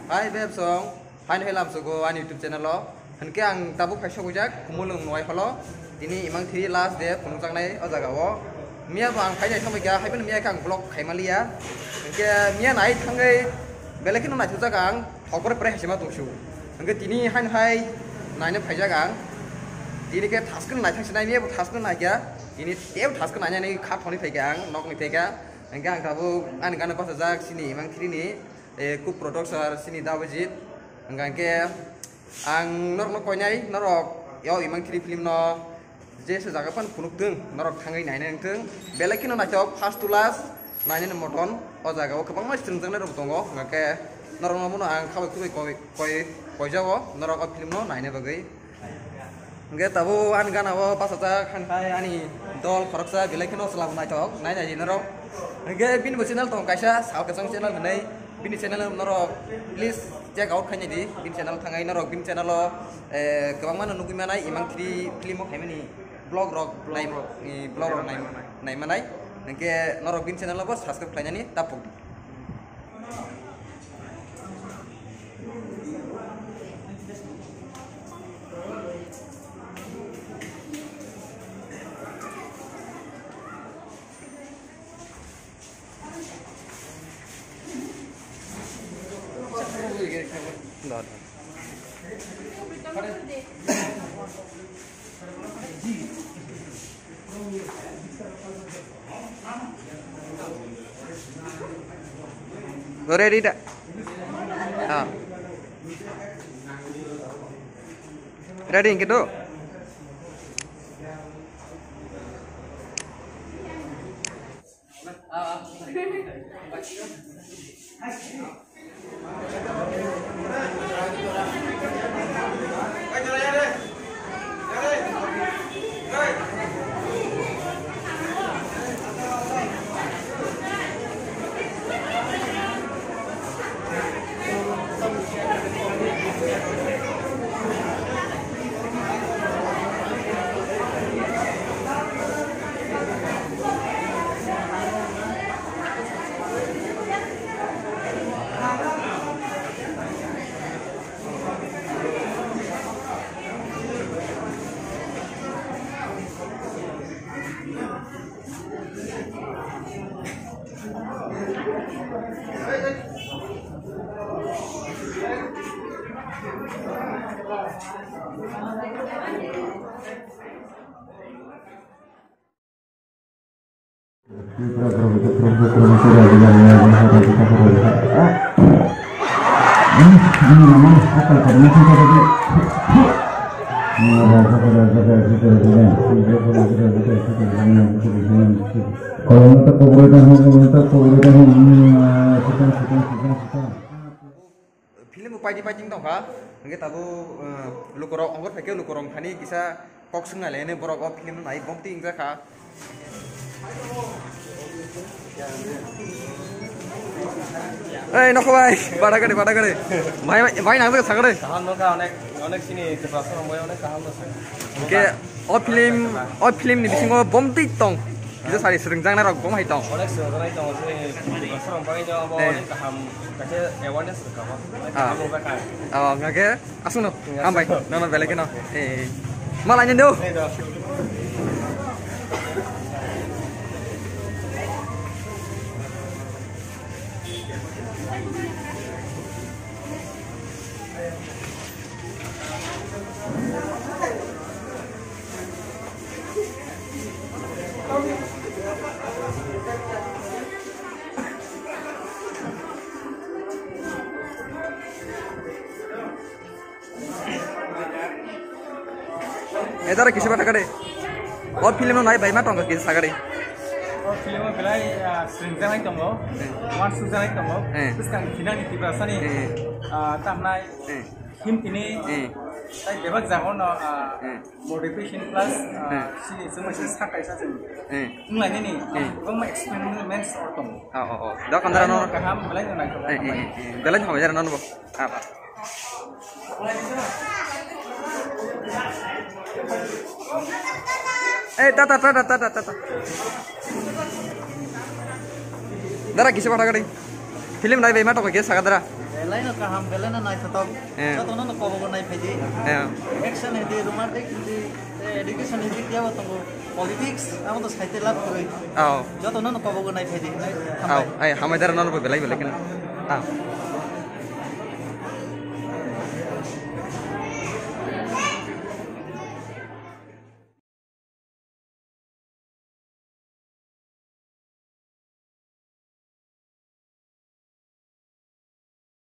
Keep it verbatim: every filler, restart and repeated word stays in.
Hai beb song, haino hai lamsogo ani YouTube channel o. Hinkhe ang tabuk phaisa wijak Khumulwng Nuai Holo. Tini Imang three last day phunukjaknai o jaga o. Miya bo ang phainai thangbai kha, haiphano miya khe ang vlog khaimaliya. Hinkhe miya nai thangwi belai kheno naithokjak ang, thokbore pore haisima tongsu. Hinkhe tini haino hai naina phaijak ang. Tini khe thaskeno naithang sinai, miya bo thaskeno naikha. Tini tebo thaskeno nainani kha thoni phaikha ang, nokni phaikha. Hinkhe ang tabuk ani gana bachajak chini Imang three ni, eh, co producer chini Dawajit. Hinkhe ang norokno koinai, norok yo Imang three film no jesa jaga phano phunukthung, norok thangwi naina wngthung. Belai kheno naithok first to last nainani moton o jaga o kwbangma swrwngjaknai rok tongo. Hinkhe norokno bono ang khabai khurui koi, koi, koijago norok o film no naina bagwi. Hinkhe tabuk ani gana o bachajak, haino hai ani dol khoroksa belai kheno chwla bo naithok, nai nai di norok. Hinkhe bini bo channel tongo kaisa, Sal Kwchang channel hinwi, bini channel norok please check out khainai di, bini channel thangai norok bini channel o, eh, kwbangma no nugwi manai, Imang three film o khaimani vlog rok nai, eh, vlog rok nai, nai manai. Hinkhe norok bini channel o bo subscribe khlainani ta pok di. Ready da? Ah. Ready, gitu? Film bo paidi paidi wng tongkha, hingke tabuk, eh, lukurok ongkhor phaikhe lukurok thani kisa kok swngna le hwnwi borok o film no nai bomti wngjakha. Ei, nokho bai, bada gari, bada gari. Bai, bai, nang sakare. Kaham no ka, onek, onek sini Tripura song bai onek kaham no sa. Hingke o film, o film ni bisingo bomti tong. Kisa sari swrwngjaknai rok bo hai tong. Onek swrwngjaknai tongo, sini Tripura song bai no bo Eh. onek kaham, kaisa awareness rwkha bo. Ah. Kaham rwkha. Oh, hingke aswkno hambai, nono belai kheno. Eh, malai nini do. Eh, do. Edara kisi bata kade. O film no nai bai ma tong kisi sagade. O film o belai, ah, swrwngjaknai tongo. Eh. Wan sujaknai tongo. Eh. Bwskang khinani Tiprasani, Eh. ah, tamnai. Eh. Him tini Eh. tai bebak jago no, ah, Eh. motivation plus, ah, Eh. sini chwng masa sa kaisa chwng Eh. wnglainani Eh. kwbangma experiments or tongo. Oh, oh, oh. Da kandara no. Kaham belai no naithok. Eh, eh, eh, eh. Belai no jara no bo. Ah, ba. Eh, tata, tata, tata, tata. Dara kisa bata kade. Film nai bai ma tong kisa dara. Belai no kaham, belai no naithotok. Eh. Jotono no kobogo nai phaidi. Eh. Action hindi, romantic hindi, eh, education hindi, kebo tongo. Politics, amo to saite lab kwrwi. Oh. Jotono no kobogo nai phaidi. Oh, ai, hamai dara nono belai belai kena. Ah.